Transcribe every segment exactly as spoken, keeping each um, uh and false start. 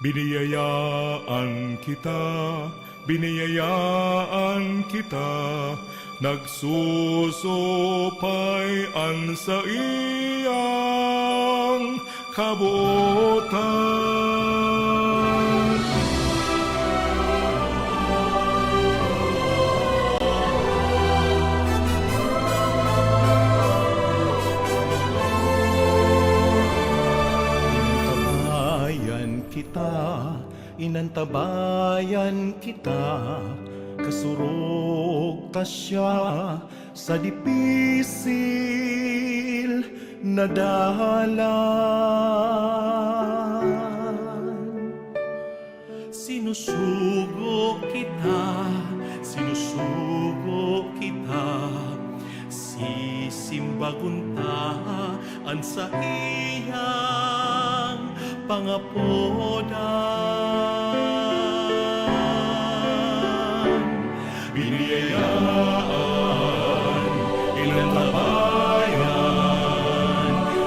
Biniyayaan kita, biniyayaan kita, nagsusupay an saiyang kabotan. Inantabayan kita, inantabayan kita, kasurog ta siya sa dipisil na dalan. Sinusugo kita, sinusugo kita, sisimbagon ta an saiyang pangapodan. Biniyayaan, inantabayan,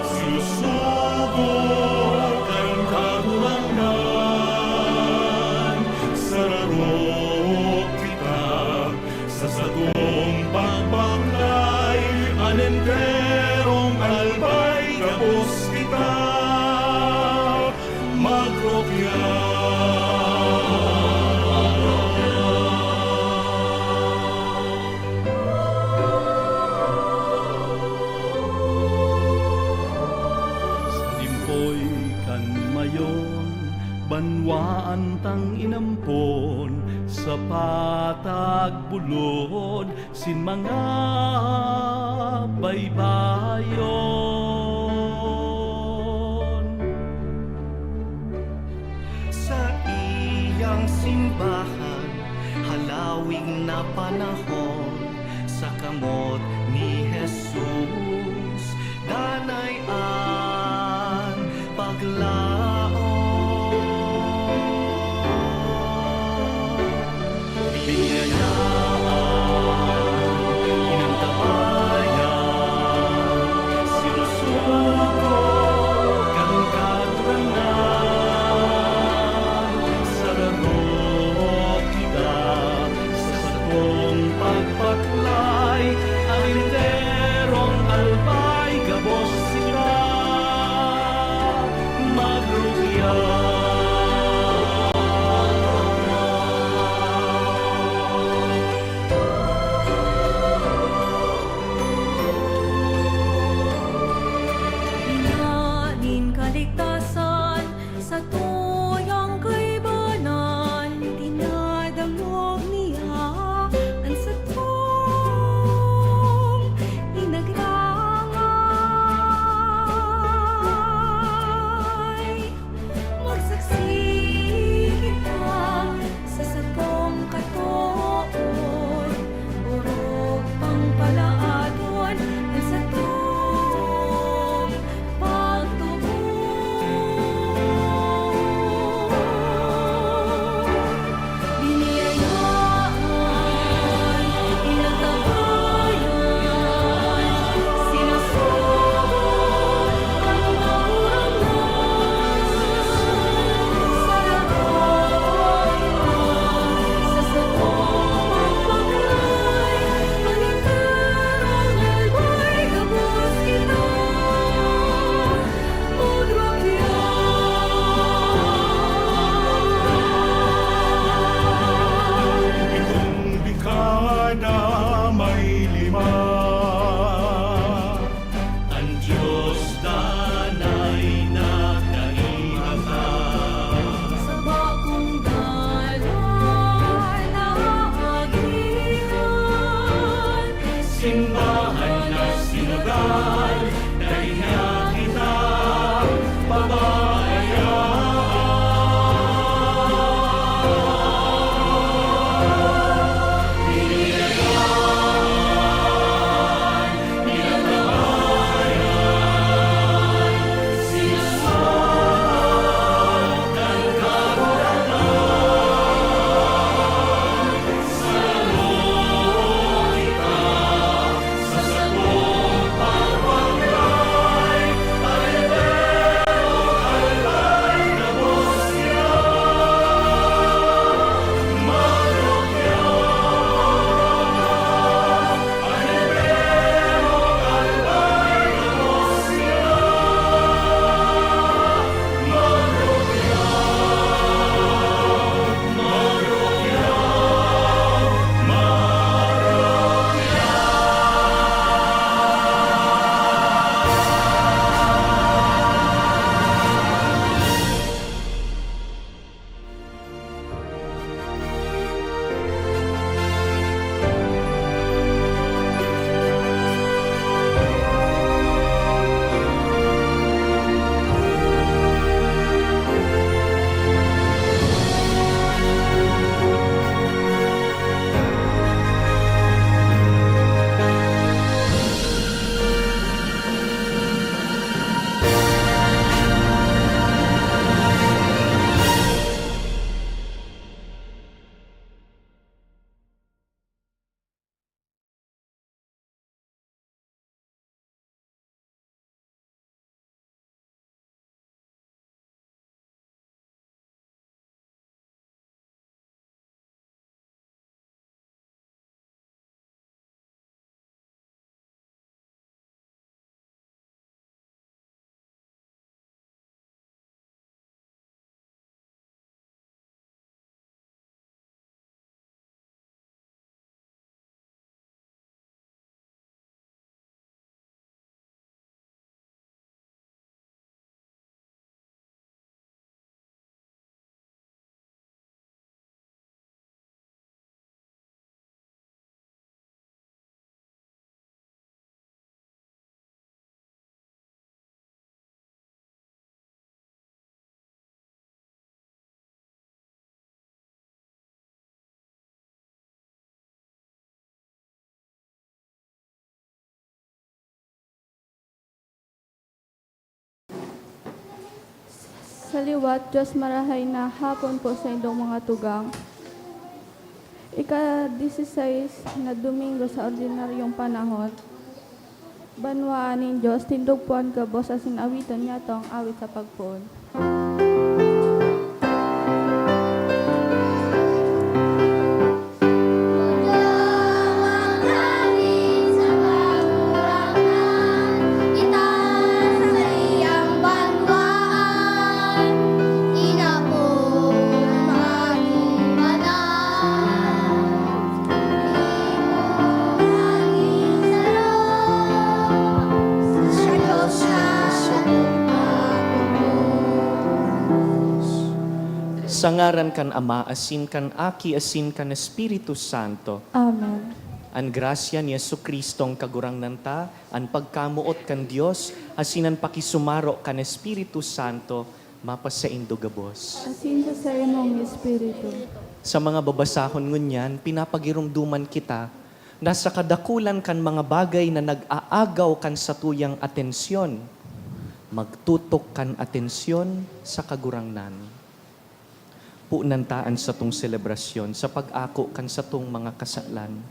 sinusugo kan Kagurangnan. Sararo kita sa satong pagbaklay, an enterong albay gabos kita magrukya. Sa limpoy kan mayon, banwaan tang inampon, sa patag bulod sin mga baybayon. Saiyang simbahan, halawig na panahon, sa kamot ni Jesus, danay an paglaom. Biniyayaan, inantabayan, sinusugo kan Kagurangnan. Sararo kita sa satong pagbaklay, an enterong albay gabos kita magrukya. Sa liwat, Diyos marahay na hapon po sa indong mga tugang. Ika-dieciséis na Domingo sa ordinaryong panahon. Banwaan nin Diyos, tindog po an gabos asin awiton niyato an awit sa pagpoon. Sa ngaran kan Ama, asin kan Aki, asin kan Espiritu Santo. Amen. An grasya ni Jesu-Cristong Kagurangnan ta, an pagkamoot kan Dios, asin an pakisumaro kan Espiritu Santo, mapasaindo gabos. Asin sa saimong espiritu. Sa mga babasahon ngunyan, pinapagiromdoman kita na sa kadakulan kan mga bagay na nag-aagaw kan satuyang atensyon, magtutok kan atensyon sa Kagurangnan. Punan ta an satong selebrasyon sa pag-ako kan satong mga kasalan.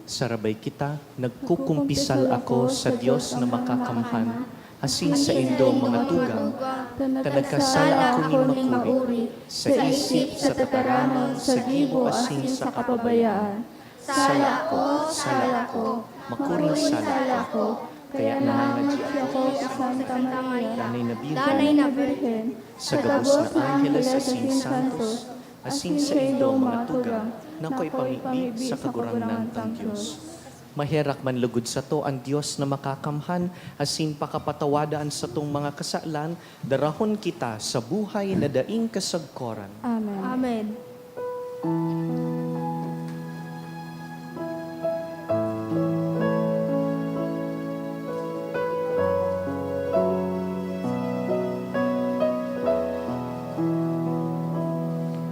Sarabay kita, nagkukumpisal ako sa Dios na makakamhan, asin saindo mga tugang, ta nagkasala ako nin makuri, sa isip, sa tataramon, sa gibo, asin sa kapabayaan. Sala ako, sala ako, makuring sala ako. Kaya nangangadya ako sa Santa Maria, Danay na Birhen, Danay na Birhen, sa gabos na angeles asin santos, asin saindo mga tugang, na akoy pamibi sa Kagurangnan tang Dios. Maherak man lugod sato an Dios na makakamhan, asin pakapatawada an satong mga kasalan, darahon kita sa buhay na daing kasagkoran. Amen. Amen.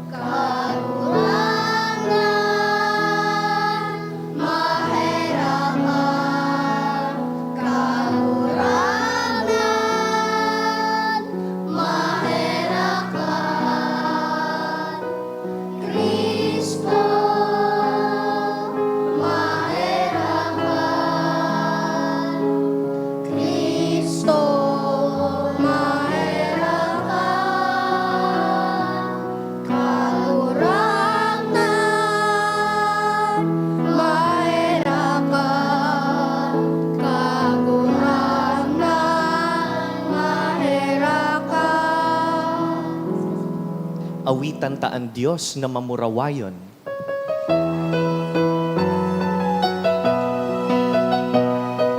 Kagurangnan, maherak ka. Kagurangnan, maherak ka. Cristo, maherak ka. Cristo, maherak ka. Kagurangnan, maherak ka. Kagurangnan, maherak ka. Awitan ta an Dios na mamurawayon.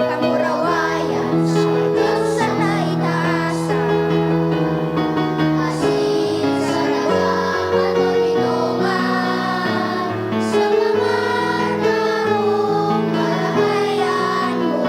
Kamurawayan sa Dios sa taitaasan, asin sa nagkakatoninongan, sa mga taong karahayan mo.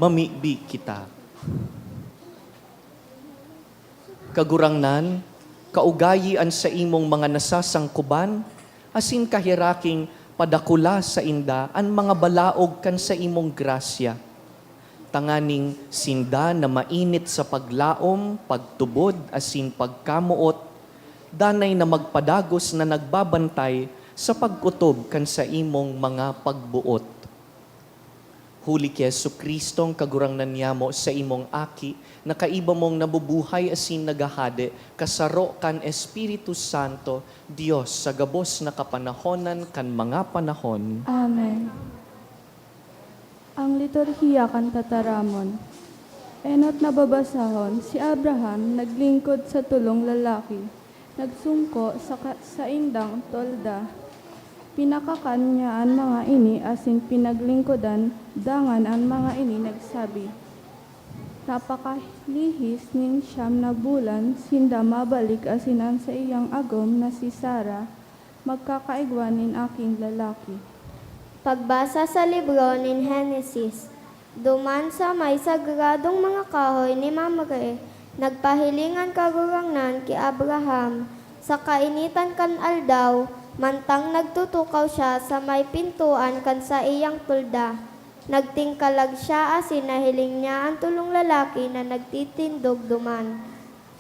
Mamibi kita. Kagurangnan, kaugayi an saimong mga nasasangkuban, asin kahiraking padakula sainda an mga balaog kan saimong grasya, tanganing sinda na mainit sa paglaom, pagtubod, asin pagkamoot, danay na magpadagos na nagbabantay sa pagkotob kan saimong mga pagboot. Huli ki Jesu-Cristong Kagurangnan niyamo, saimong Aki, na kaiba mong nabubuhay asin naghahade, kasaro kan Espiritu Santo, Dios, sa gabos na kapanahonan kan mga panahon. Amen. Ang liturhiya kan tataramon. Enot na babasahon, si Abraham naglingkod sa tolong lalaki, nagsungko sa ka-, saindang tolda. Pinakakan niya an mga ini asin pinaglingkodan, dangan an mga ini nagsabi, "Napakalihis nin siyam na bulan sinda mabalik asin an saiyang agom na si Sara magkakaigwa nin aking lalaki." Pagbasa sa libro nin Henesis. Duman sa may sagradong mga kahoy ni Mamre, nagpahiling an Kagurangnan ki Abraham sa kainitan kan aldaw, mantang nagtutukaw siya sa may pintoan kan saiyang tolda. Nagtingkalag siya asin nahiling niya an tolong lalaki na nagtitindog duman.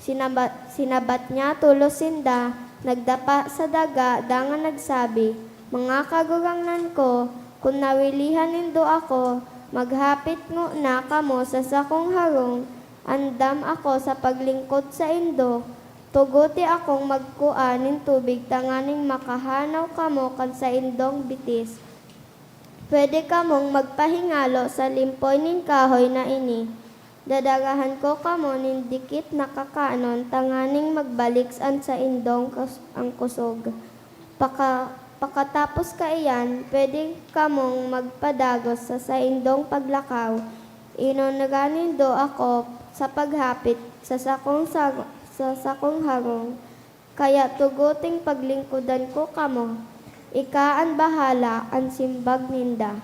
Sinabat, sinabat niya tolos sinda, nagdapa sa daga, dangan nagsabi, "Mga kagurangnan ko, kun nawilihan nindo ako, maghapit ngona kamo sa sakong harong, andam ako sa paglingkod saindo. Tuguti akong magkua nin tubig tanganing makahanaw kamo kan saindong bitis. Pwede kamong magpahingalo sa limpoy nin kahoy na ini. Dadarahan ko kamo nin dikit na kakanon tanganing magbalik an saindong kus-, ang kusog. Paka-, pakatapos kaiyan, pwede kamong magpadagos sa saindong paglakaw. Inonra nindo ako sa paghapit sa sakong sa-, sa sakong harong. Kaya tuguting paglingkodan ko kamo. Ika an bahala," an simbag ninda.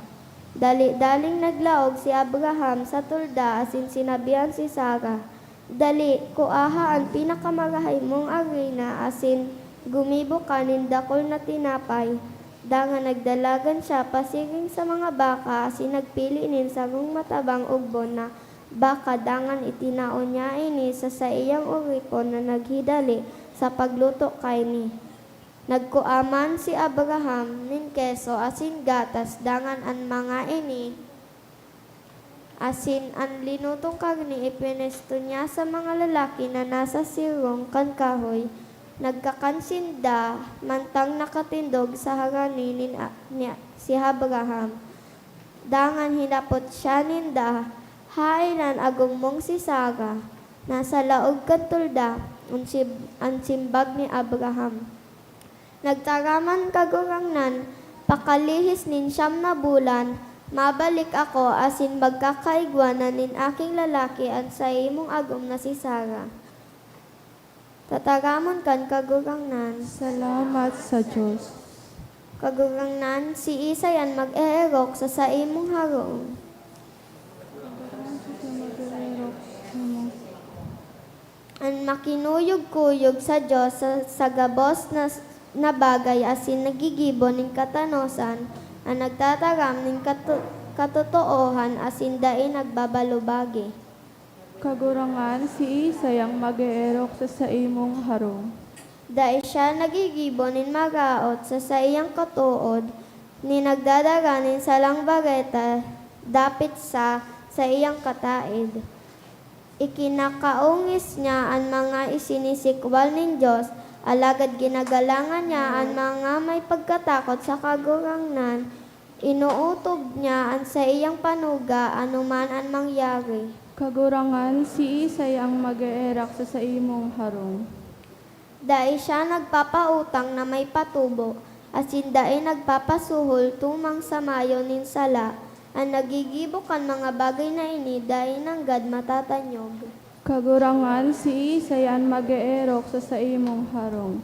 Dali-daling naglaog si Abraham sa tolda asin sinabihan si Sara, "Dali, kuaha an pinakamarahay mong arina asin gumibo ka nin dakul na tinapay." Dangan nagdalagan siya pasiring sa mga baka asin nagpili nin sarong matabang ugbon na baka, dangan itinao niya ini sa saiyang oripon na naghidali sa pagluto kaini. Nagkua man si Abraham nin keso asin gatas, dangan an mga ini asin an linutong karne ipwenesto niya sa mga lalaki na nasa sirong kan kahoy. Nagkakan sinda mantang nakatindog sa harani nin a-, ni, si Abraham. Dangan hinapot siya ninda, "Haen an agom mong si Sara?" "Nasa laog kan tolda," an sib-, an simbag ni Abraham. Nagtaram an Kagurangnan, "Pakalihis nin siyam na bulan, mabalik ako asin magkakaigwa na nin aking lalaki an saimong agom na si Sara." Tataramon kan Kagurangnan. Salamat sa Diyos. Kagurangnan, siisay an mag-eerok sa saimong harong? An makinuyog-kuyog sa Dios sa, sa gabos na, na bagay asin naggigibo nin katanosan, an nagtataram nin katu-, katotoohan asin dai nagbabalubagi. Kagurangnan, siisay an mag-eerok sa saimong harong? Dai siya naggigibo nin maraot sa saiyang katood, ni nagdadara nin salang bareta dapit sa saiyang kataed. Ikinakaongis niya an mga isinisikwal nin Dios, alagad ginagalangan niya an mga may pagkatakot sa Kagurangnan. Inootob niya an saiyang panuga, anoman an mangyari. Kagurangnan, siisay an mag-eerak sa saimong harong? Dai siya nagpapautang na may patubo, asin dai nagpapasuhol tumang sa mayo nin sala. An naggigibo kan mga bagay na ini dai nanggad matatanyog. Kagurangnan, siisay an mag-eerok sa saimong harong?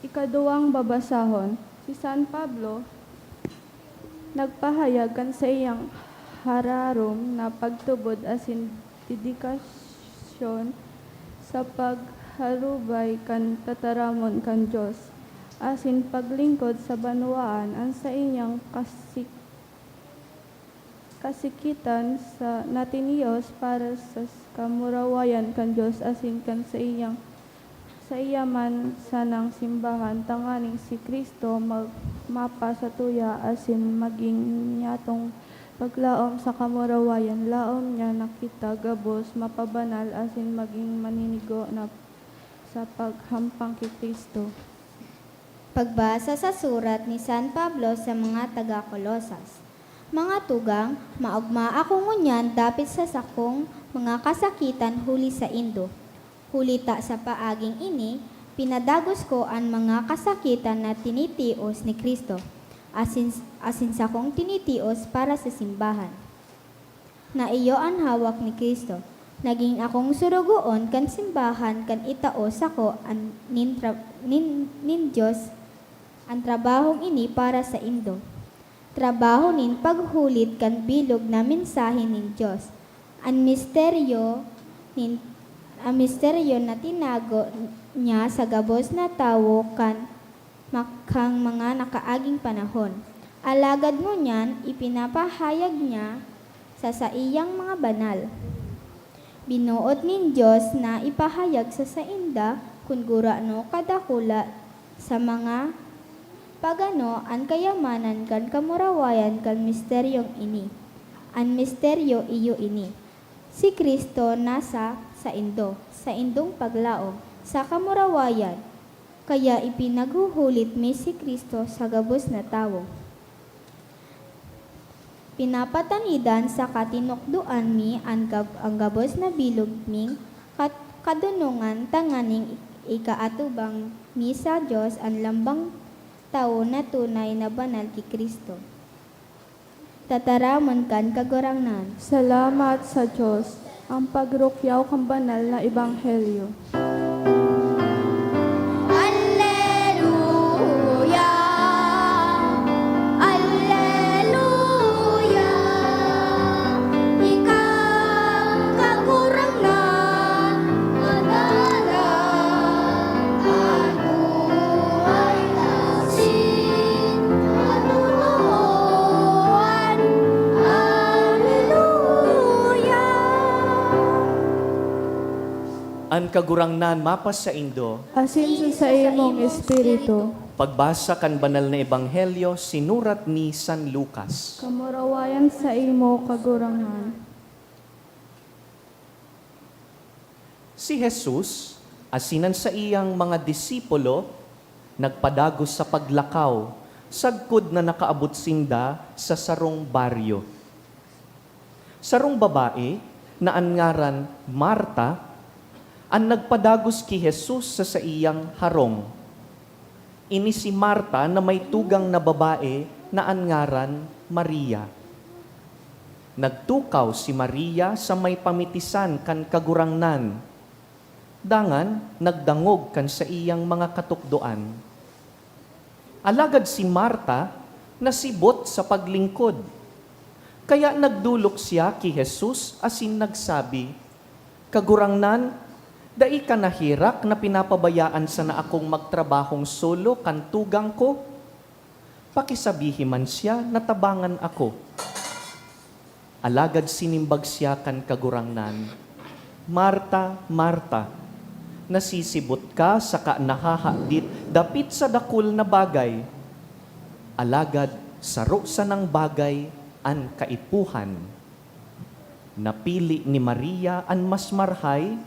Ikaduwang babasahon, si San Pablo nagpahayag kan saiyang hararom na pagtubod asin dedikasyon sa pagharubay kan tataramon kan Dios, asin paglingkod sa banwaan. An saiyang kasik-, kasikitan sa natinios para sa kamurawayan kan Dios asin kan saiyang, saiya man sanang simbahan, tanganing si Cristo mag-, mapa satuya asin magin nyatong paglaom sa kamurawayan. Laom niya na kita gabos mapabanal asin magin maninigo na sa paghampang ki Cristo. Pagbasa sa surat ni San Pablo sa mga taga Colosas. Mga tugang, maogma ako ngunyan dapit sa sakong mga kasakitan huli saindo. Huli ta sa paaging ini, pinadagos ko an mga kasakitan na tinitios ni Cristo, asin, asin sakong tinitios para sa simbahan na iyo an hawak ni Cristo. Nagin akong sorogoon kan simbahan kan itao sako an, nin tra-, nin, nin Dios an trabahong ini para saindo. Trabaho nin paghulit kan bilog na mensahe nin Dios. An misteryo nin, an misteryo na tinago niya sa gabos na tawo kan mak-, kan mga nakaaging panahon. Alagad ngunyan, ipinapahayag niya sa saiyang mga banal. Binoot nin Dios na ipahayag sa sainda kun gurano kadakula sa mga pagano an kayamanan kan kamurawayan kan misteryong ini. An misteryo iyo ini. Si Cristo nasa saindo, saindong paglaom, sa kamurawayan. Kaya ipinaghuhulit mi si Cristo sa gabos na tawo. Pinapatanidan saka tinukdoan mi an gab-, an gabos na bilog ming kat-, kadonongan tanganing ikaatubang mi sa Dios an lambang tawo na tunay na banal ki Cristo. Tataramon kan Kagurangnan. Salamat sa Dios, ang pagrukyaw kan banal na ebanghelyo. Alleluia, alleluia, ikaw, Kagurangnan, madalan an buhay asin katotoohan. Alleluia. An Kagurangnan mapasaindo. Asin sa saimong espiritu. Pagbasa kan Banal na Ebanghelyo sinurat ni San Lucas. Kamurawayan saimo, Kagurangnan. Si Jesus asin an saiyang mga disipulo nagpadagos sa paglakaw sagkod na nakaabot sinda sa sarong baryo. Sarong babae na an ngaran Marta an nagpadagos ki Jesus sa saiyang harong. Ini si Marta na may tugang na babae na an ngaran Maria. Nagtukaw si Maria sa may pamitisan kan Kagurangnan, dangan nagdangog kan saiyang mga katukdoan. Alagad si Marta nasibot sa paglingkod. Kaya nagdolok siya ki Jesus asin nagsabi, "Kagurangnan, dai ka naherak na pinapabayaan sana akong magtrabahong solo kan tugang ko? Pakisabihi man siya na tabangan ako." Alagad sinimbag siya kan Kagurangnan, "Marta, Marta, nasisibot ka saka nahahadit dapit sa dakul na bagay. Alagad saro sanang bagay an kaipuhan. Napili ni Maria an mas marhay,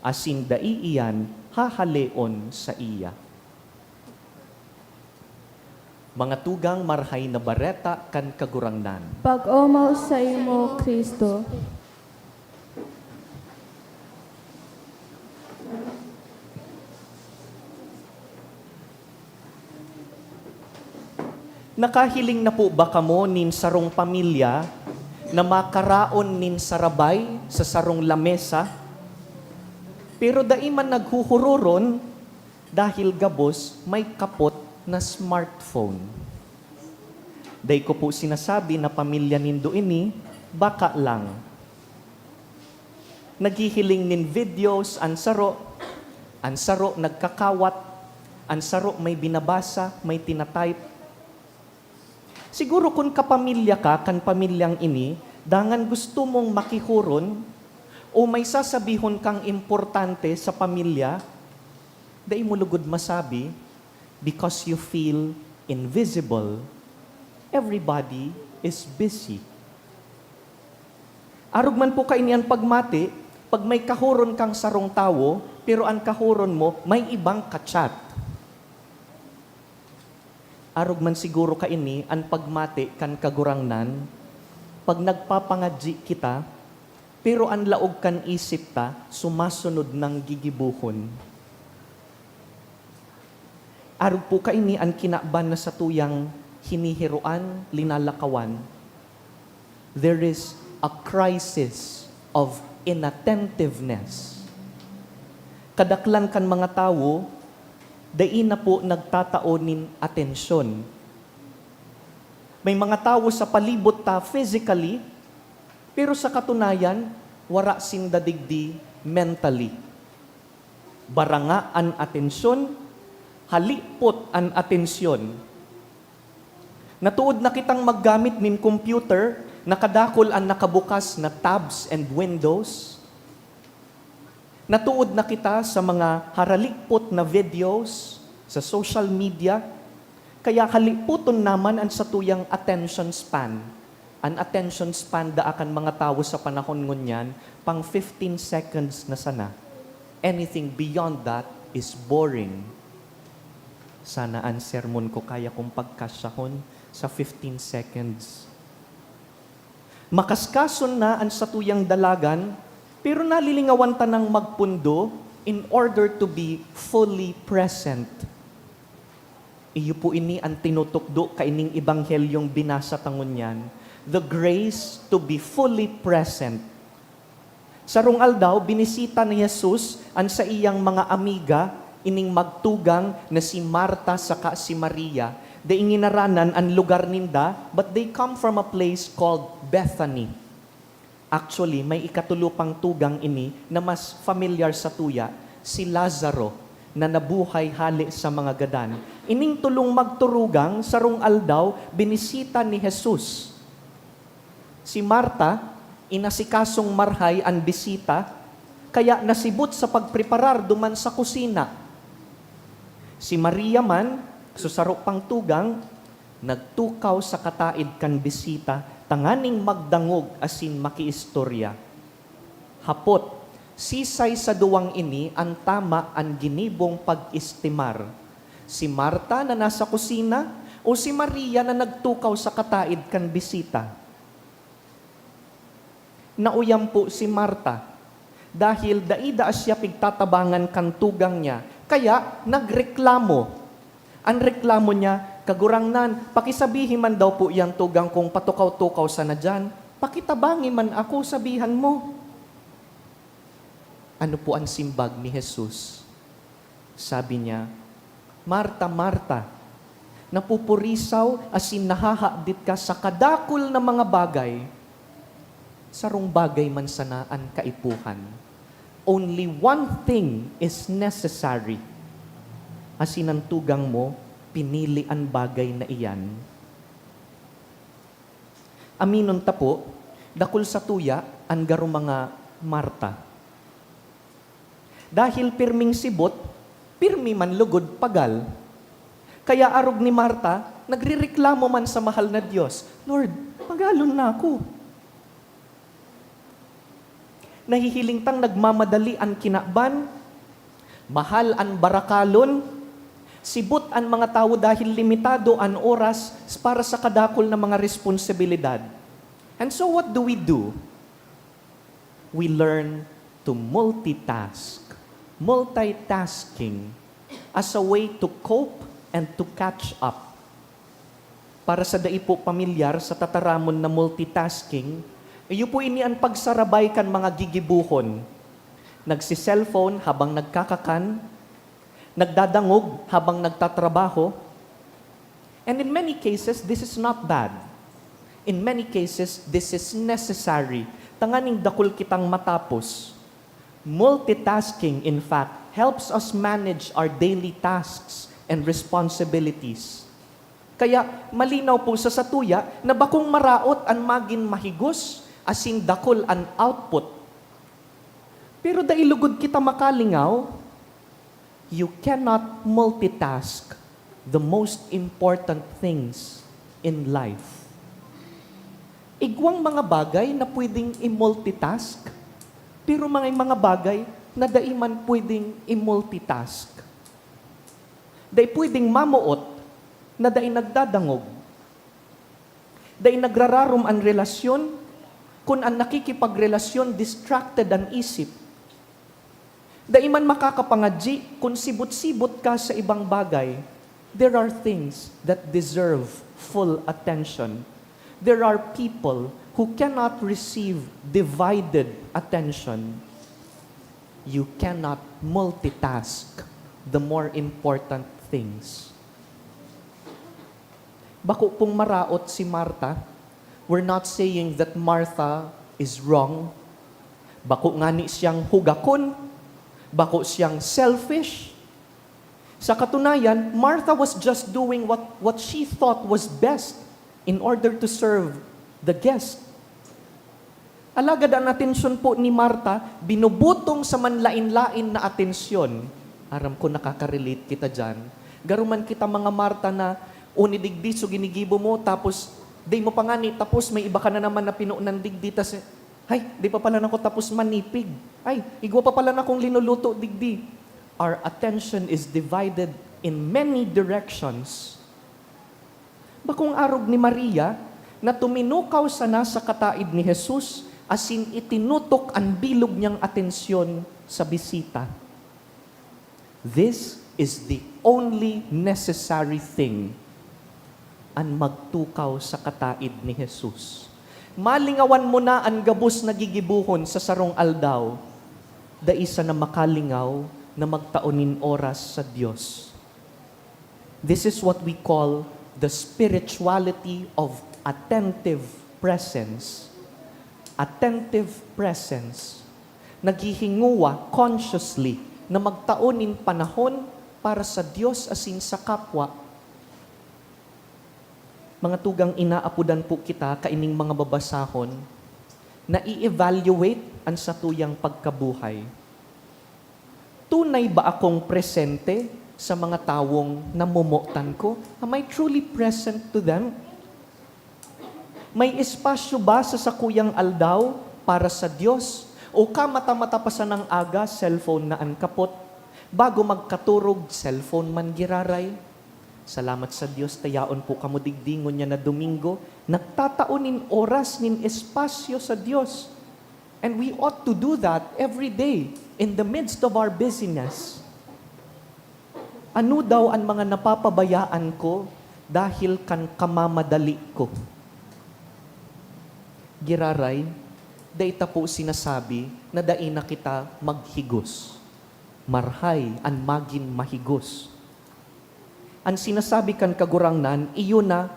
asin dai iyan hahaleon saiya." Mga tugang, Marahay na Bareta kan Kagurangnan. Pag-omaw saimo, Cristo. Nakahiling na po ba kamo nin sarong pamilya na makaraon nin sarabay sa sarong lamesa? Pero dai man naghuhuroron dahil gabos may kapot na smartphone. Dai ko po sinasabi na pamilya nindo ini, Baka lang. Naghihiling nin videos an saro, an saro nagkakawat, an saro may binabasa, may tina-type. Siguro kun kapamilya ka kan pamilyang ini, dangan gusto mong makihoron o may sasabihon kang importante sa pamilya, dai mo lugod masabi because you feel invisible. Everybody is busy. Arog man po kaini an pagmati, pag may kahoron kang sarong tawo, pero an kahoron mo may ibang ka-chat. Arog man siguro kaini an pagmati kan Kagurangnan, pag nagpapangadyi kita, pero an laog kan isip ta sumasunod nang gigibohon. Arog po kaini an kinaban na satuyang hinihiroan, linalakawan. There is a crisis of inattentiveness. Kadaklan kan mga tawo, dai na po nagtatao nin atensyon. May mga tawo sa palibot ta physically, pero sa katunayan, wara sinda digdi mentally. Baranga an atensyon, halipot an atensyon. Natuod na kitang maggamit nin computer na kadakul an nakabukas na tabs and windows. Natuod na kita sa mga haralipot na videos sa social media, kaya halipoton naman an satuyang attention span. An attention span daa kan mga tawo sa panahon ngunyan, pang fifteen seconds na sana. Anything beyond that is boring. Sana an sermon ko kaya kong pagkasyahon sa fifteen seconds. Makaskason na an satuyang dalagan, pero nalilingawan tanang magpundo in order to be fully present. Iyo po ini an tinutukdo kaining ebanghelyong binasa ta ngunyan, the grace to be fully present. Sarong aldaw, binisita ni Jesus an saiyang mga amiga, ining magtugang na si Marta saka si Maria. Dai nginaranan an lugar ninda, but they come from a place called Bethany. Actually, may ikatulo pang tugang ini na mas familiar sa tuya, si Lazaro, na nabuhay hale sa mga gadan. Ining tulong magturugang, sarong aldaw, binisita ni Jesus. Si Marta, inasikasong marhay an bisita, kaya nasibot sa pagpreparar duman sa kusina. Si Maria man, susaro pang tugang, nagtukaw sa kataid kan bisita tanganing magdangog asin makiistorya. Hapot, sisay sa duwang ini an tama an ginibong pag-estimar? Si Marta na nasa kusina o si Maria na nagtukaw sa kataid kan bisita? Nauyam po si Marta, dahil dai daa siya pigtatabangan kan tugang niya, kaya nagreklamo. An reklamo niya, "Kagurangnan, pakisabihi man daw po yang tugang kong patukaw-tukaw sana diyan. Pakitabangi man ako, sabihan mo." Ano po an simbag ni Jesus? Sabi niya, "Marta, Marta, napupurisaw asin nahahadit ka sa kadakul na mga bagay. Sarong bagay man sana an kaipuhan. Only one thing is necessary. Asin an tugang mo, pinili an bagay na iyan." Aminon ta po, dakul sa tuya an garo mga Marta. Dahil pirming sibot, pirmi man lugod pagal. Kaya arog ni Marta, nagrereklamo man sa mahal na Dios, "Lord, pagalon na ako." Nahihiling tang nagmamadali an kinaban, mahal an barakalon, sibot an mga tawo dahil limitado an oras para sa kadakul na mga responsibilidad. And so what do we do? We learn to multitask. Multitasking as a way to cope and to catch up. Para sa dai po pamilyar sa tataramon na multitasking, iyo po ini an pagsarabay kan mga gigibohon. Nagsi-cellphone habang nagkakakan, nagdadangog habang nagtatrabaho, and in many cases, this is not bad. In many cases, this is necessary. Tanganing dakul kitang matapos. Multitasking, in fact, helps us manage our daily tasks and responsibilities. Kaya malinaw po sa satuya na bakong maraot an magin mahigos asin dakul an output. Pero dai lugod kita makalingaw, you cannot multitask the most important things in life. Igwang mga bagay na pwedeng i-multitask, pero may mga bagay na dai man pwedeng i-multitask. Dai pwedeng mamoot na dai nagdadangog. Dai nagrararom an relasyon kun an nakikipagrelasyon distracted an isip. Dai man makakapangadyi kun sibot-sibot ka sa ibang bagay. There are things that deserve full attention. There are people who cannot receive divided attention. You cannot multitask the more important things. Bako pong maraot si Martha. We're not saying that Martha is wrong. Bako ngani siyang hugakon. Bako siyang selfish. Sa katunayan, Martha was just doing what, what she thought was best in order to serve the guest. Alagad an atensyon po ni Marta binubutong sa manlaen-laen na atensyon. Aram ko nakaka-relate kita diyan. Garo man kita mga Marta na, "O, ni digdi so ginigibo mo, tapos di mo pa ngani tapos, may iba ka na naman na pinonan digdi, tas, hay, di pa pala nako tapos manipig. Ay, igwa pa pala nakong linuluto digdi." Our attention is divided in many directions. Bakong arog ni Maria na tuminukaw sana sa kataed ni Jesus asin itinutok an bilog niyang atensyon sa bisita. This is the only necessary thing, an magtukaw sa kataed ni Jesus. Malingawan mo na an gabos na gigibohon sa sarong aldaw, dai sana makalingaw na magtao nin oras sa Dios. This is what we call the spirituality of attentive presence. Attentive presence. Naghihinguwa consciously na magtao nin panahon para sa Dios asin sa kapwa. Mga tugang, inaapodan po kita kaining mga babasahon na i-evaluate an satuyang pagkabuhay. Tunay ba akong presente sa mga tawong namomotan ko? Am I truly present to them? May espasyo ba sa sakuyang aldaw para sa Dios? O kamata-mata pa sanang aga, cellphone na an kapot? Bago magkaturog, cellphone man giraray? Salamat sa Dios, ta yaon po kamo digdi ngunyan na Domingo, nagtatao nin oras, nin espasyo sa Dios. And we ought to do that every day in the midst of our busyness. Ano daw an mga napapabayaan ko dahil kan kamamadali ko? Giraray, dai ta po sinasabi na dai na kita maghigos. Marhay an magin mahigos. An sinasabi kan Kagurangnan, iyo na,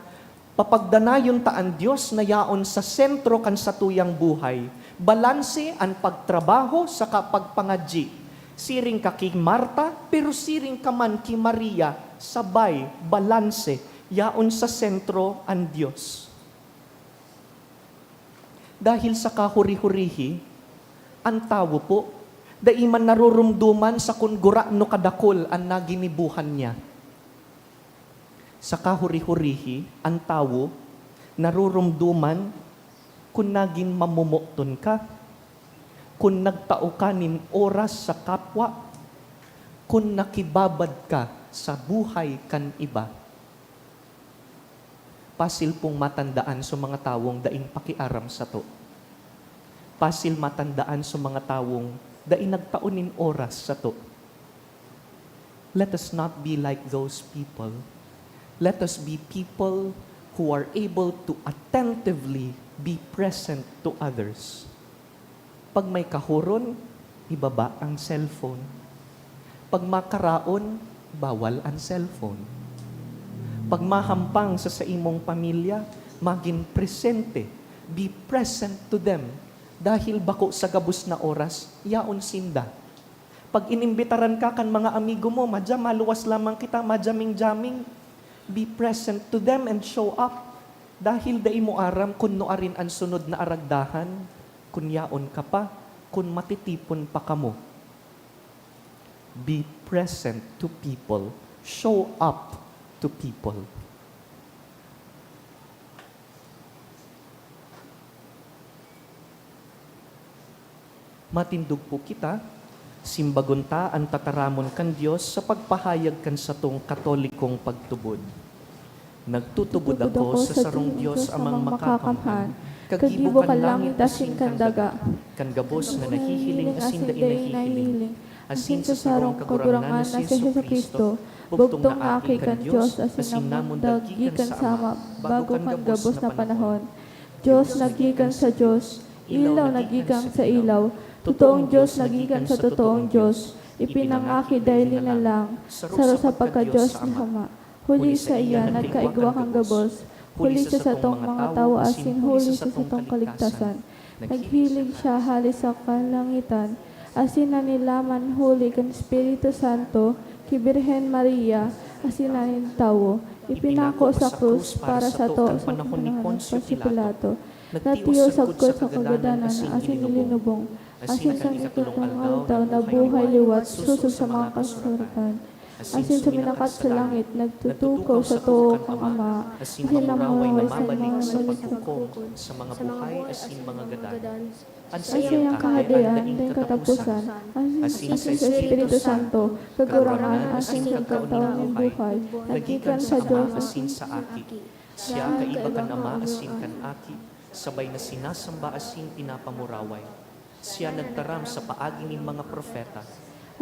papagdanayon ta an Dios na yaon sa sentro kan satuyang buhay. Balanse an pagtrabaho saka pagpangadyi. Siring ka ki Marta, pero siring ka man ki Maria, sabay, balanse, yaon sa sentro an Dios. Dahil sa kahuri-hurihi, an tawo po, dai man naroromdoman sa kun gurano kadakul an naginibohan niya. Sa kahuri-hurihi, an tawo, naroromdoman kun nagin mamomoton ka, kun nagtao ka nin oras sa kapwa, kun nakibabad ka sa buhay kan iba. Pasil pong matandaan sa mga tawong daing pakiaram sato. Pasil matandaan sa mga tawong dai nagtao nin oras sato. Let us not be like those people. Let us be people who are able to attentively be present to others. Pag may kahoron, ibaba ang cellphone. Pag makaraon, bawal ang cellphone. Pag mahampang sa saimong pamilya, Magin presente. Be present to them. Dahil bako sa gabos na oras, yaon sinda. Pag inimbitaran ka kan mga amigo mo, "Madya, maluwas lamang kita, madya ming-jamming." Be present to them and show up. Dahil dai mo aram kun nuarin an sunod na aragdahan, kun yaon ka pa, kun matitipon pa kamo. Be present to people. Show up to people. Matindog po kita, simbagon ta an tataramon kan Dios sa pagpahayag kan satong Katolikong pagtubod. Nagtutubod ako sa sarong Dios, Amang Makakamhan, kagibo kan langit asin kan daga, kan gabos na nahihiling asin dai nahihiling, asin sa sarong Kagurangnan na si Jesu-Cristo, bugtong na Aki kan Dios asin namundag gikan sa Ama bago kan gabos na panahon. Dios na gikan sa Dios, ilaw na gikan sa ilaw, totoong Dios na gikan sa totoong Dios, ipinangaki daily na lang, saro sa pagka-Dios ni Ama. Huli saiya, nagkaigwa kan gabos, huli sa satong mga tawo asin huli sa satong kaligtasan. Naghilig siya hale sa kalangitan, asin nanilaman huli kan Espiritu Santo, ki Birhen Maria, asin nagin tawo. Ipinako sa krus para sato sa panahon ni Poncio Pilato. Natiyo sagkod sa kagadanan asin ilinubong. Asin sa ikatlong aldaw, nabuhay liwat sosog sa mga kasuratan. Asin suminakat sa langit, nagtutukaw sa too kan Ama, asin manguraway na mabaling sa paghukom sa mga buhay asin mga gadan. An saiyang kahadean daing kataposan, asin sa Espiritu Santo, Kagurangnan asin Pagkataon nin buhay, na gikan sa Dios asin sa Aki. Siya kaiba kan Ama asin kan Aki, sabay na sinasamba asin pinapamuraway. Siya nagtaram sa paagi nin mga propeta,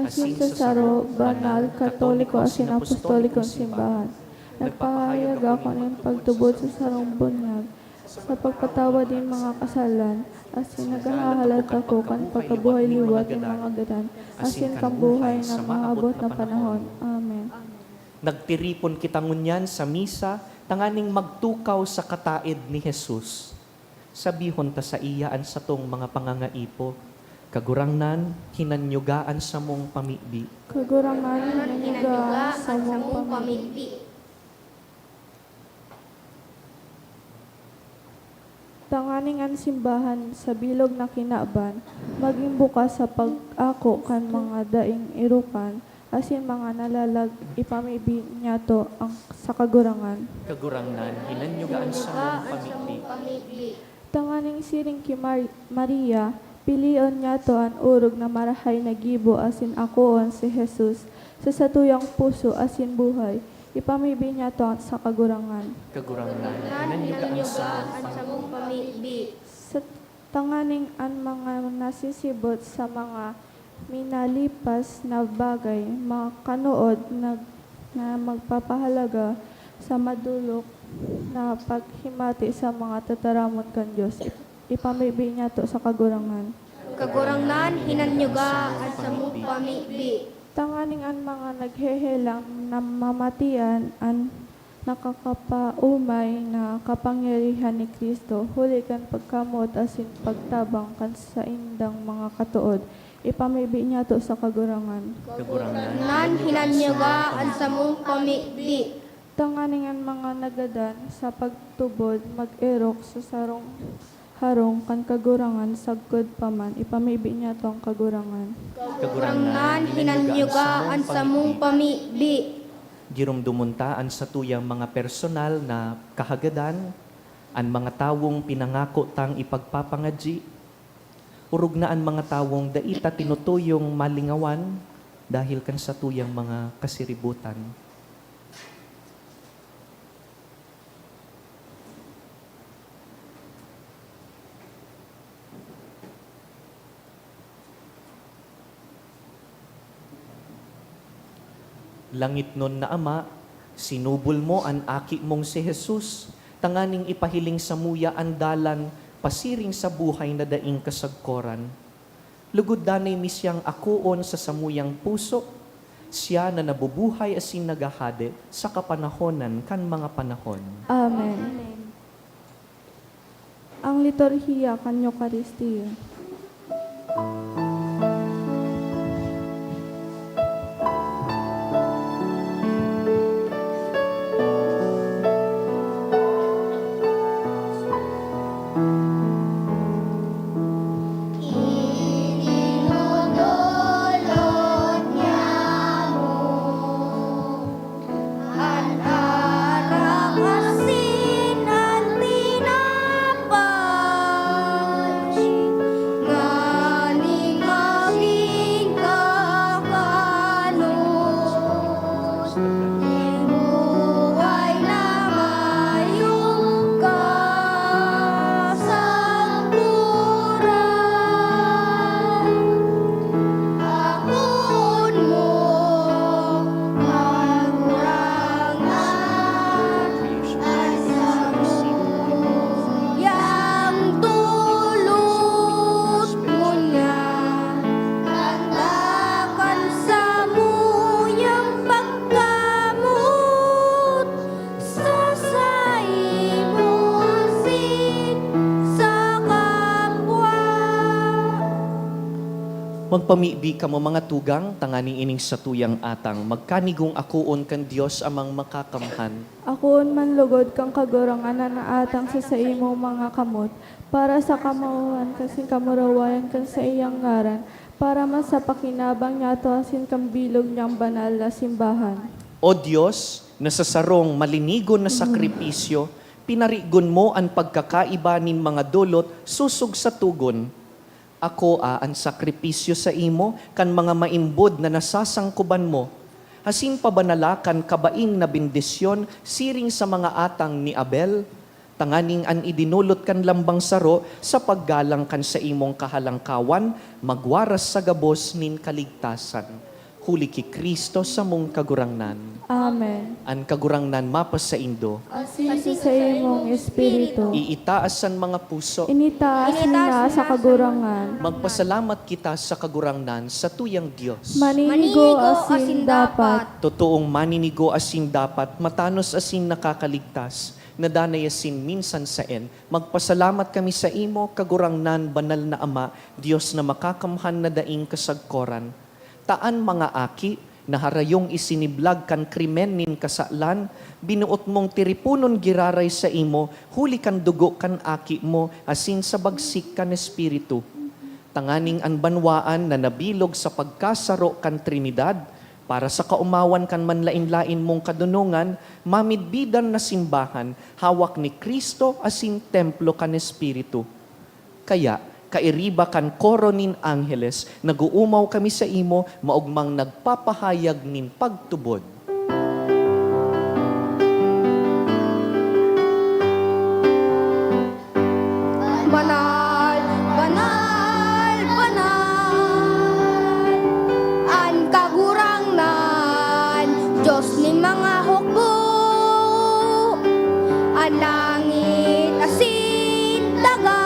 asin sa saro, banal, katoliko asin apostolikong simbahan. Nagpapahayag ako nin pagtubod sa sarong bunyag, sa pagpatawad nin mga kasalan, asin naghahalat ako kan pagkabuhay liwat nin mga gadan, asin kan buhay na maabot na panahon. Amen. Nagtiripon kita ngunyan sa misa tanganing magtukaw sa kataed ni Jesus. Sabihon ta saiya an satong mga pangangaipo, "Kagurangnan, hinanyuga an samong pamibi." Kagurangnan, hinanyuga an samong pamibi. Tanganing an simbahan sa bilog na kinaban magin bukas sa pag-ako kan mga daing erokan asin mga nalalag, ipamibi niyato ang, sa Kagurangnan. Kagurangnan, hinanyuga an samong pamibi. Tanganing siring ki Mar-, Maria, pilion niyato an orog na marahay na gibo asin akoon si Jesus sa satuyang puso asin buhay. Ipamibi niyato sa Kagurangnan. Kagurangnan, hinanyuga an samong pamibi. Sa tanganing an mga nasisibot sa mga minalipas na bagay, makanood na, na magpapahalaga sa madolok na paghimati sa mga tataramon kan Dios, ip-, ipamibi niyato sa Kagurangnan. Kagurangnan, hinanyuga an samong pamibi. Tanganing an mga naghehelang namamatian an nakakapaomay na kapangyarihan ni Cristo, huli kan pagkamoot asin pagtabang kan saindang mga katood, ipamibi niyato sa Kagurangnan. Kagurangnan, hinanyuga an samong pamibi. Tanganing an mga nagadan sa pagtubod mag-erok sa sarong harong kan Kagurangnan sagkod pa man, ipamibi niyato an Kagurangnan. Kagurangnan, hinanyuga an samong pamibi. Giromdomon ta an satuyang mga personal na kahagadan, an mga tawong pinangako tang ipagpapangadyi, orog na an mga tawong dai ta tinutuyong malingawan dahil kan satuyang mga kasiributan. Langitnon na Ama, sinubol mo an Aki mong si Jesus, tanganing ipahiling samuya an dalan pasiring sa buhay na daing kasagkoran. Lugod danay mi siyang akoon sa samuyang puso, siya na nabubuhay asin naghahade sa kapanahonan kan mga panahon. Amen. Ang liturhiya kan Eukaristia. Idinodolot niamo an arak asin an tinapay, nganing magin kakanon nin buhay na mayong kasagkoran. Akoon mo, Kagurangnan, an samuyang dolot ngunyan, tanda kan samuyang pagkamoot sa saimo asin sa kapwa. Magpamibi kamo, mga tugang, tanganing ining satuyang atang magkanigong akoon kan Dios Amang Makakamhan. Akoon man logod kan Kagurangnan na atang sa saimong mga kamot, para sa kamawohan asin kamurawayan kan saiyang ngaran, para man sa pakinabang niyato asin kan bilog niyang banal na simbahan. O Dios, na sa sarong malinigon na sakripisyo, pinarigon mo an pagkakaiba nin mga dolot sosog sa togon. Akoa an sakripisyo saimo kan mga maimbod na nasasangkoban mo, asin pabanala kan kabaing na bendisyon siring sa mga atang ni Abel, tanganing an idinolot kan lambang saro sa paggalang kan saimong kahalangkawan magwaras sa gabos nin kaligtasan. Huli ki Cristo samong Kagurangnan. Amen. An Kagurangnan mapasaindo. Asin sa saimong espiritu. Iitaas an mga puso. Initaas ninda sa Kagurangnan. Magpasalamat kita sa Kagurangnan, satuyang Dios. Maninigo asin dapat. Totoong maninigo asin dapat, matanos asin nakakaligtas, na danay asin minsan saen. Magpasalamat kami saimo, Kagurangnan, banal na Ama, Dios na makakamhan na daing kasagkoran. Ta an mga aki na harayong isiniblag kan krimen nin kasalan, binoot mong tiriponon giraray saimo huli kan dugo kan Aki mo asin sa bagsik kan Espiritu, tanganing an banwaan na nabilog sa pagkasaro kan Trinidad, para sa kaomawan kan manlaen-laen mong kadonongan, mamidbidan na simbahan, hawak ni Cristo asin templo kan Espiritu. Kaya, kairiba kan koro nin angheles, nag-oomaw kami saimo, maogmang nagpapahayag nin pagtubod. Banal, banal, banal, an Kagurangnan, Dios nin mga hukbo. An langit asin daga,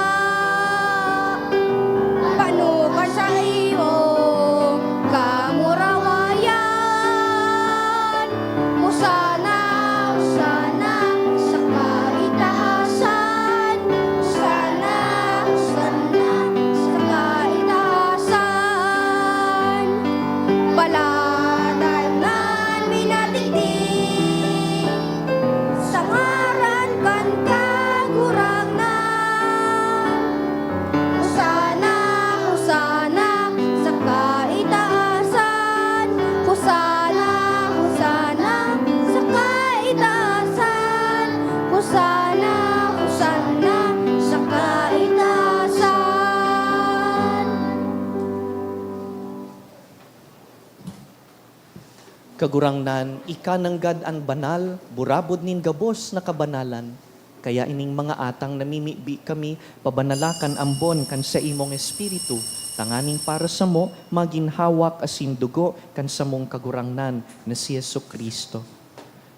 pano kan saimong kamurawayan. Hosana, Hosana sa kaitaasan. Hosana, Hosana sa kaitaasan. Palatandaan minadigdi sa ngaran kan Kagurangnan. Hosana, Hosana sa kaitaasan. Hosana, Hosana sa kaitaasan. Hosana, Hosana sa kaitaasan. Kagurangnan, ika nanggad an banal, burabod nin gabos na kabanalan. Kaya ining mga atang namimibi kami, pabanala kan ambon kan saimong Espiritu, tanganing para samo magin hawak asin dugo kan samong Kagurangnan na si Jesu-Cristo.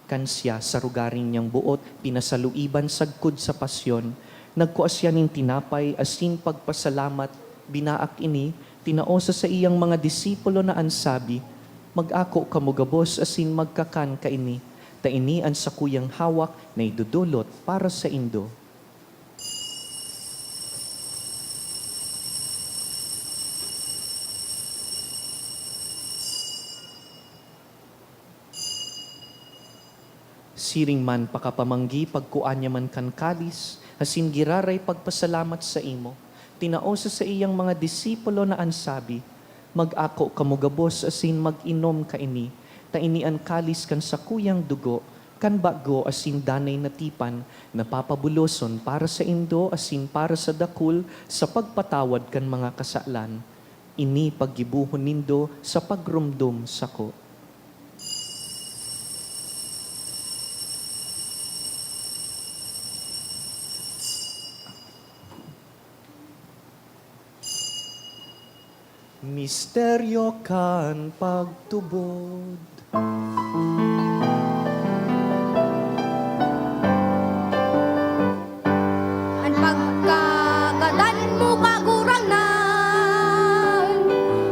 Kan siya, sa rogaring niyang boot, pinasaluiban sagkod sa pasyon, nagkua siya nin tinapay asin pagpasalamat, binaak ini, tinao sa saiyang mga disipulo na an sabi, "Mag-ako kamo gabos asin magkakan kaini, ta ini an sakuyang hawak na idodolot para saindo." Siring man pakapamanggi, pagkua niya man kan kalis, asin giraray pagpasalamat saimo, tinao sa saiyang mga disipulo na an sabi, "Mag-ako kamo gabos asin mag-inom kaini, ta ini an kalis kan sakuyang dugo, kan bago asin danay na tipan, na papabuloson para saindo asin para sa dakul sa pagpatawad kan mga kasalan. Ini paggibohon nindo sa pagromdom sako." Misteryo kan pagtubod. An pagkagadan mo, Kagurangnan,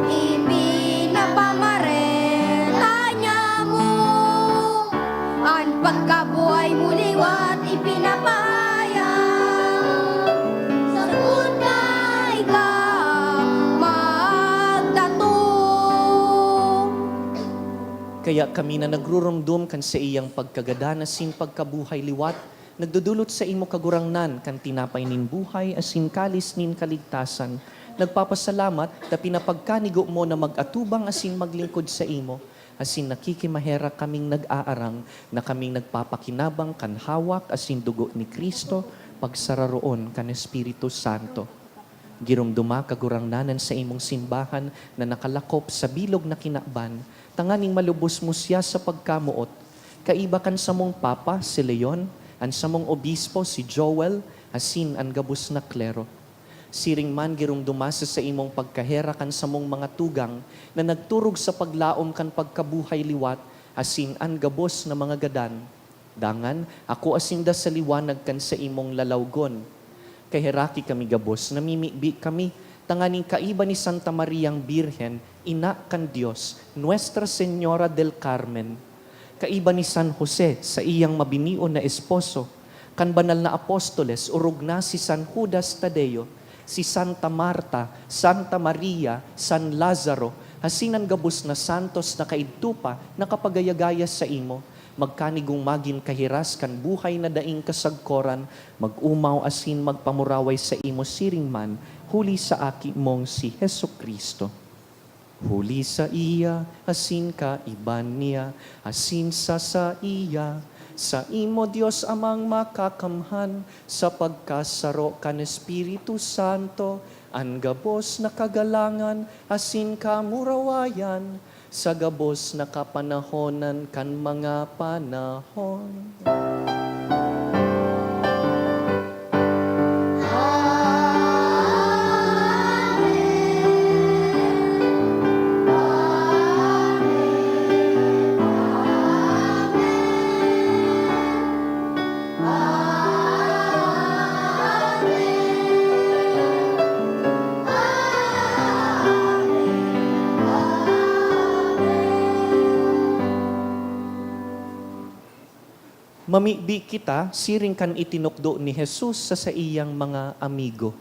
ipinapamareta niamo. An pagkabuhay mo liwat ipinapahayag, sagkod ka ika magdatong. Kaya kami na nagruromdom kan saiyang pagkagadan asin pagkabuhay liwat, nagdodolot saimo, Kagurangnan, kan tinapay nin buhay asin kalis nin kaligtasan. Nagpapasalamat ta pinapagkanigo mo na mag-atubang asin maglingkod saimo, asin nakikimaherak kaming nag-aarang na kaming nagpapakinabang kan hawak asin dugo ni Cristo, pagsararoon kan Espiritu Santo. Giromdoma, Kagurangnan, an saimong simbahan na nakalakop sa bilog na kinaban, tanganing malubos mo siya sa pagkamoot, kaiba kan samong Papa, si Leon, an samong Obispo, si Joel, asin an gabos na klero. Siring man, giromdoma sa saimong pagkaherak an samong mga tugang na nagturog sa paglaom kan pagkabuhay liwat asin an gabos na mga gadan. Dangan, akoa sinda sa liwanag kan saimong lalawgon. Kaheraki kami gabos, namimibi kami, tanganing kaiba ni Santa Mariang Birhen, ina kan Dios, Nuestra Señora del Carmen, kaiba ni San Jose, saiyang mabinion na esposo, kan banal na apostoles, orog na si San Judas Tadeo, si Santa Marta, Santa Maria, San Lazaro, asin an gabos na santos na kaidto pa nakapagayagaya saimo, magkanigong magin kahiras kan buhay na daing kasagkoran, mag-omaw asin magpamuraway saimo siring man, huli sa Aki mong si Jesu-Cristo. Huli saiya, asin kaiba niya, asin sa saiya, saimo, Dios Amang Makakamhan, sa pagkasaro kan Espiritu Santo, an gabos na kagalangan asin kamurawayan, sa gabos na kapanahonan kan mga panahon. Mamibi kita siring kan itinukdo ni Jesus sa saiyang mga amigo.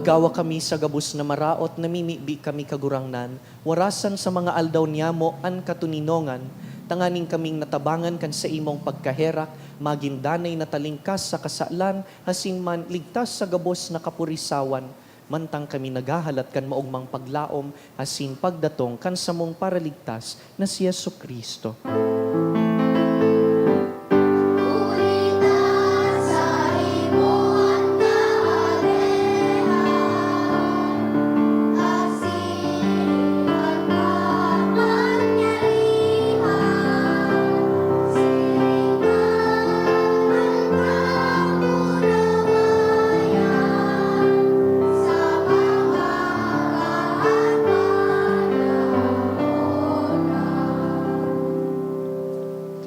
Gawa kami sa gabos na maraot, namimibi kami, Kagurangnan, warasan sa mga aldaw niyamo an katoninongan, tanganing kaming natabangan kan saimong pagkaherak, magin danay na talingkas sa kasalan, asin man ligtas sa gabos na kapurisawan, mantang kami naghahalat kan maogmang paglaom asin pagdatong kan samong Paraligtas na si Jesu-Cristo.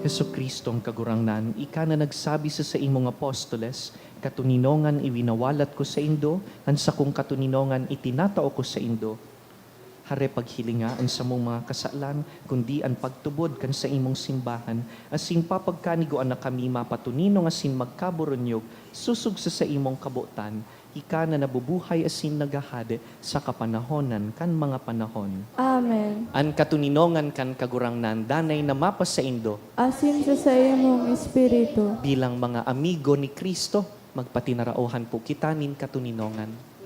Jesu-Cristo ang Kagurangnan, ika na nagsabi sa saimong apostoles, "Katoninongan iwinawalat ko saindo, an sakong katoninongan itinatao ko saindo." Hare paghilinga an samong mga kasalan, kundi an pagtubod kan saimong simbahan, asin papagkanigoan na kami mapatoninong asin magkaburunyog sosog sa saimong kabotan, ika na nabubuhay asin naghahade sa kapanahonan kan mga panahon. Amen. An katoninongan kan Kagurangnan danay na mapasaindo. Asin sa saimong espiritu. Bilang mga amigo ni Cristo, magpatinarauhan po kita nin katoninongan.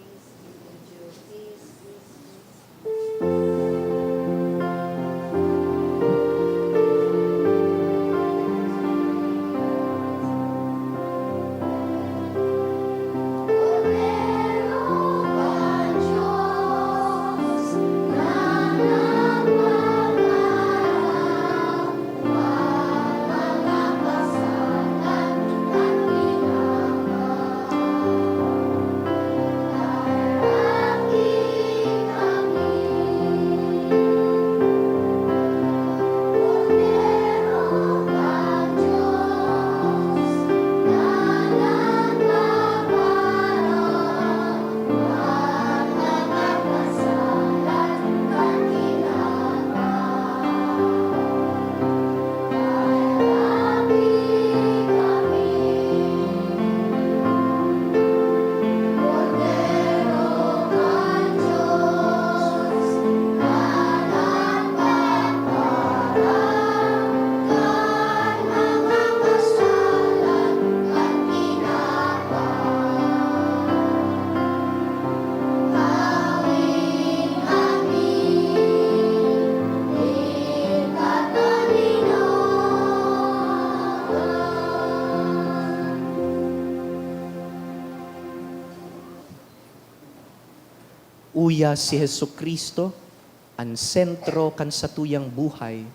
Uya si Jesu-Cristo, an sentro kan satuyang buhay.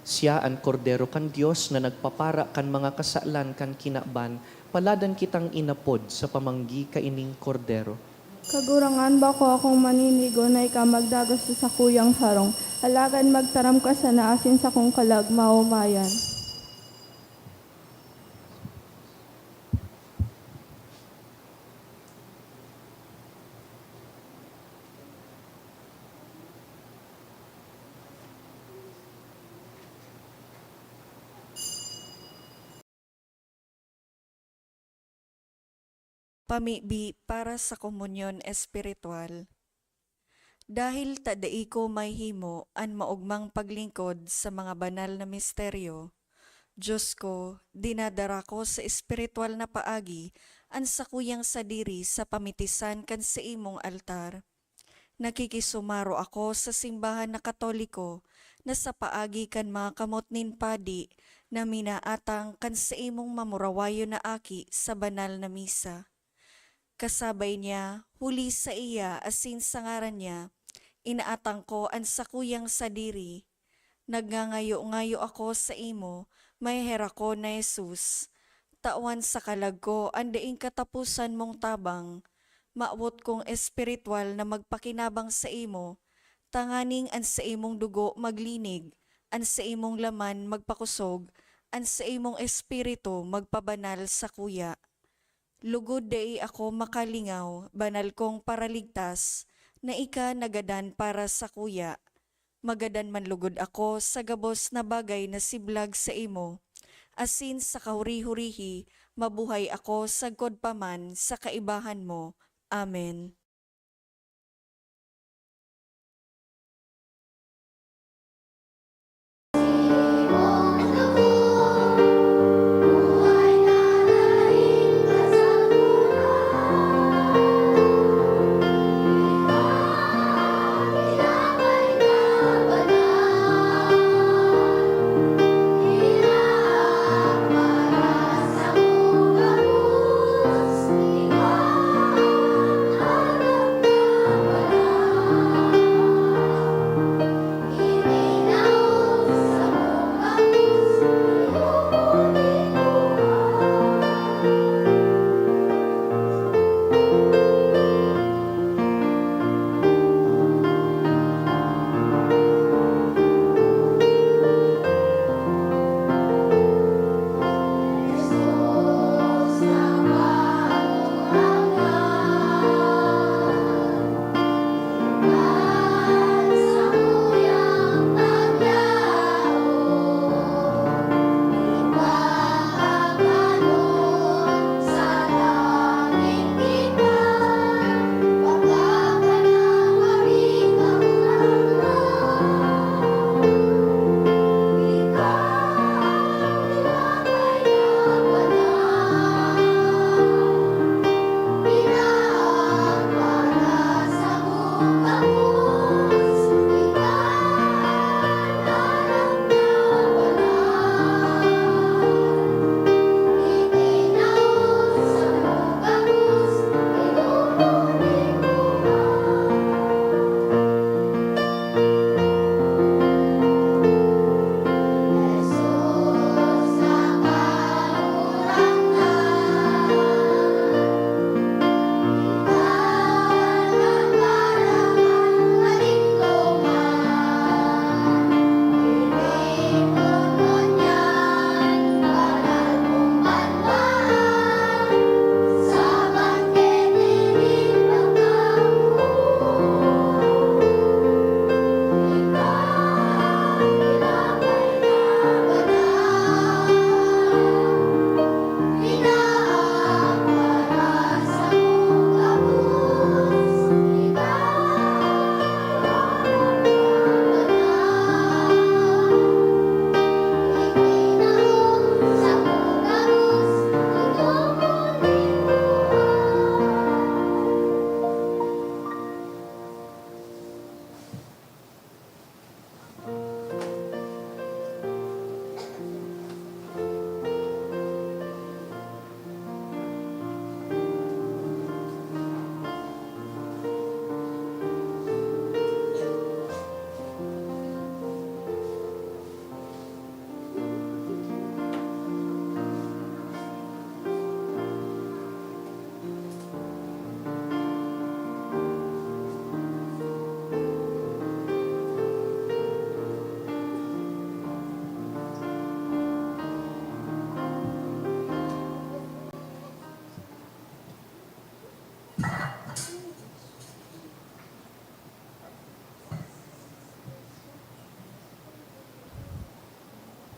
Siya an Kordero kan Dios na nagpapara kan mga kasalan kan kinaban. Paladan kitang inapod sa pamanggi kaining Kordero. Kagurangnan, bako akong maninigo na ika magdagos sa sakuyang harong, alagad magtaram ka sana asin sakong kalag maomayan. Pamibi para sa komunyon espiritual. Dahil ta dai ko mahimo an maogmang paglingkod sa mga banal na misteryo, Diyos ko, dinadara ko sa espiritual na paagi an sakuyang sadiri sa pamitisan kan saimong altar. Nakikisumaro ako sa simbahan na Katoliko na sa paagi kan mga kamot nin padi na minaatang kan saimong mamurawayon na aki sa banal na misa. Kasabay niya, huli saiya asin sa ngaran niya, inaatang ko an sakuyang sadiri. Nagngangayo-ngayo ako saimo, maheherak ko na Jesus, tawan sa kalag ko an daing kataposan mong tabang. Mawot kong espiritual na magpakinabang saimo, tanganing an saimong dugo maglinig, an saimong laman magpakosog, an saimong espiritu magpabanal sakuya. Lugod dai ako makalingaw, banal kong Paraligtas, na ika nagadan para sakuya. Magadan man lugod ako sa gabos na bagay na siblag saimo, asin sa kahuri-hurihi mabuhay ako sagkod pa man sa kaibahan mo. Amen.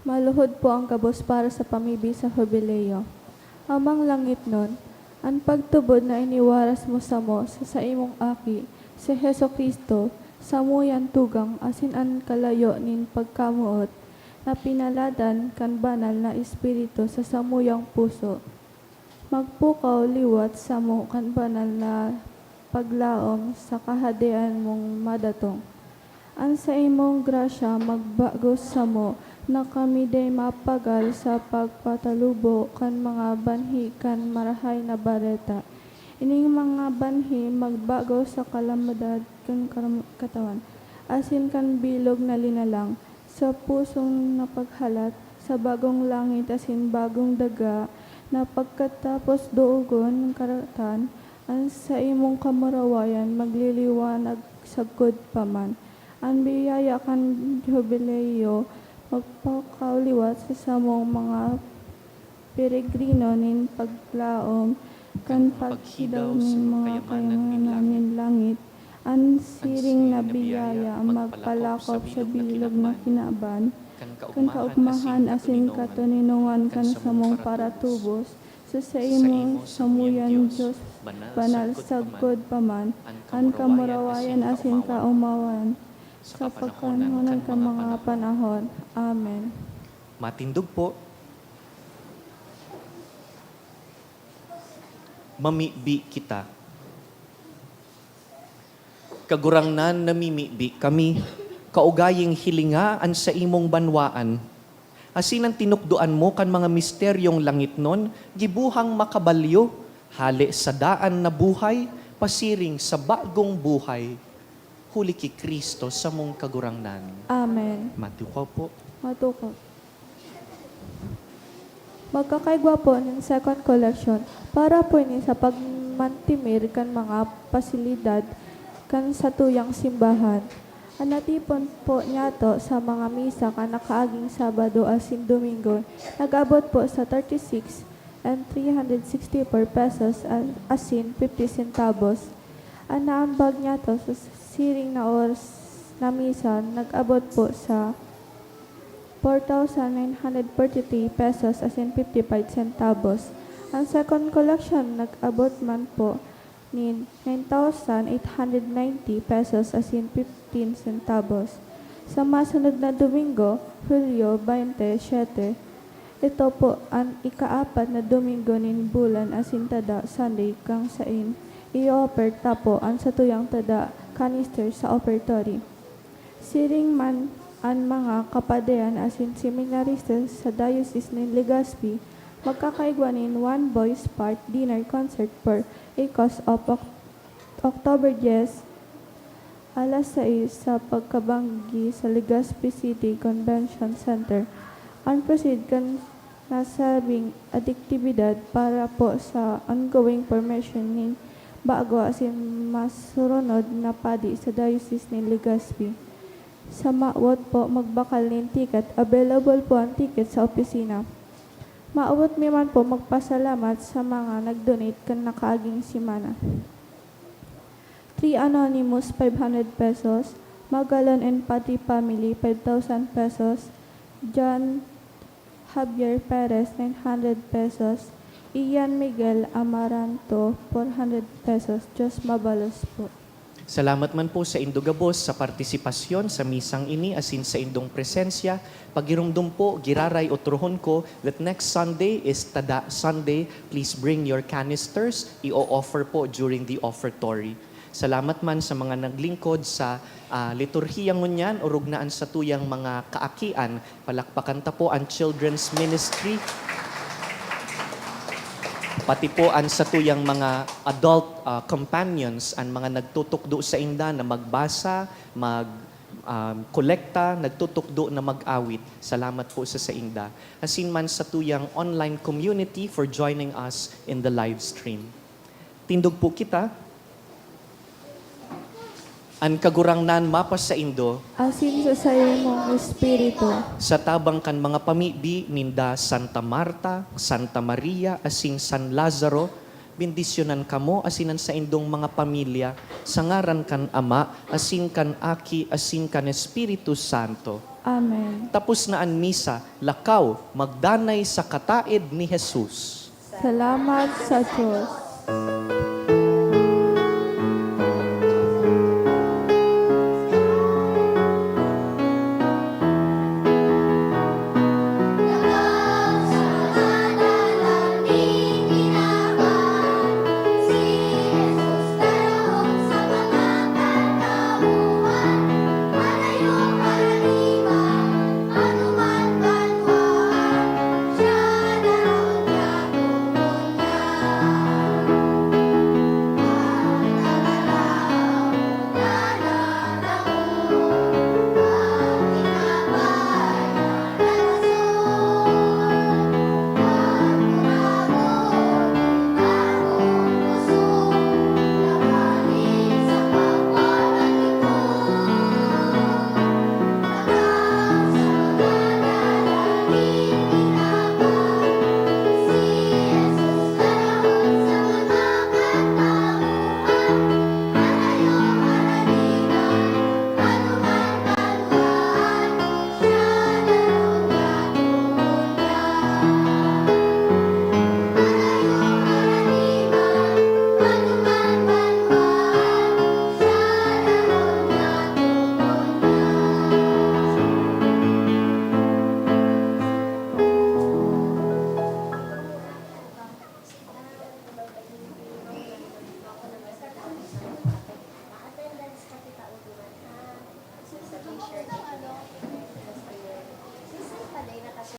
Maluhod po ang gabos para sa pamibi sa Hubileo. Amang langitnon, an pagtubod na iniwaras mo samo sa saimong Aki, si Jesu-Cristo, samo yan tugang asin an kalayo nin pagkamoot na pinaladan kan Banal na Espiritu sa samuyang puso. Magpukaw liwat samo kan banal na paglaom sa Kahadean mong madatong. An saimong grasya magbagos samo na kami dai mapagal sa pagpatalubo kan mga banhi kan Marahay na Bareta. Ining mga banhi magbagos sa kalamidad kan karam-, katawan, asin kan bilog na linalang, sa pusong napaghalat, sa bagong langit asin bagong daga, na pagkatapos doogon kan karatan, an saimong kamurawayan magliliwanag sagkod pa man. An biyaya kan Jubileo magpukaw liwat sa samong mga peregrino nin paglaom kan paghidaw nin mga kayamanan nin langit. An siring na biyaya magpalakop sa bilog na kinaban, kan kaogmahan asin katoninongan kan samong paratubos, Sa saimo samuyan, Dios, banal sagkod pa man an kamurawayan asin kaomawan sa pagkahon kan mga panahon. Amen. Matindog po. Mamibi kita. Kagurangnan, namimibi kami, kaugaying hilinga an saimong banwaan, asin an tinukdoan mo kan mga misteryong langitnon, gibuhang makabalyo, hale sa daan na buhay, pasiring sa bagong buhay, huli ki Cristo samong Kagurangnan. Amen. Matukaw po. Matukaw. Magkakaigwa po nin second collection para po ini sa pagmantimir kan mga pasilidad kan satuyang simbahan. An natipon po niyato sa mga misa kan nakaaging Sabado asin Domingo nag-abot po sa thirty-six and three hundred sixty-four pesos a-, asin fifty centavos. An naambag niyato sa siring na oras na misa nag-abot po sa four thousand nine hundred forty-three pesos asin fifty-five centavos. An second collection nag-abot man po nin nine thousand eight hundred ninety pesos asin fifteen centavos. Sa masunod na Domingo, Hulyo twenty-seven, ito po an ikaapat na Domingo nin bulan asin tada Sunday kan saen i-offer ta po an satuyang tada canister sa offertory. Siring man an mga kapadian asin seminarista sa Diocese nin Legazpi, magkakaigwa nin One Voice Part Dinner Concert for Echoes of Oc-, October diyes, alas sais sa pagkabanggi sa Legazpi City Convention Center. An proceed kan nasabing aktibidad para po sa ongoing formation nin bago asin masurunod na padi sa Diocese nin Legazpi. Sa mawot po magbakal nin ticket, available po an ticket sa opisina. Mawot mi man po magpasalamat sa mga nag-donate kan nakaaging semana. Three Anonymous, five hundred pesos. Magalon and Padre family, five thousand pesos. John Javier Perez, nine hundred pesos. Ian Miguel Amaranto, four hundred pesos. Dios mabalos po. Salamat man po saindo gabos sa partisipasyon sa misang ini asin saindong presensya. Pagiromdom po, giraray otrohon ko that next Sunday is Tada Sunday. Please bring your canisters. I-o-offer po during the offertory. Salamat man sa mga naglingkod sa, ah, liturhiya ngunyan, orog na an satuyang mga kaakian. Palakpakan ta po an children's ministry. Pati po an satuyang mga adult, ah, companions, an mga nagtutukdo sainda na magbasa, mag, um, kolekta, nagtutukdo na mag-awit. Salamat po sa sainda. Asin man satuyang online community for joining us in the live stream. Tindog po kita. An Kagurangnan mapasaindo. Asin sa saimong espiritu. Sa tabang kan mga pamibi ninda Santa Marta, Santa Maria, asin San Lazaro, bendisyonan kamo asin an saindong mga pamilya, sa ngaran kan Ama, asin kan Aki, asin kan Espiritu Santo. Amen. Tapos na an misa, lakaw, magdanay sa kataed ni Jesus. Salamat sa Dios. Ng ano, Mister Mister Panay na kasi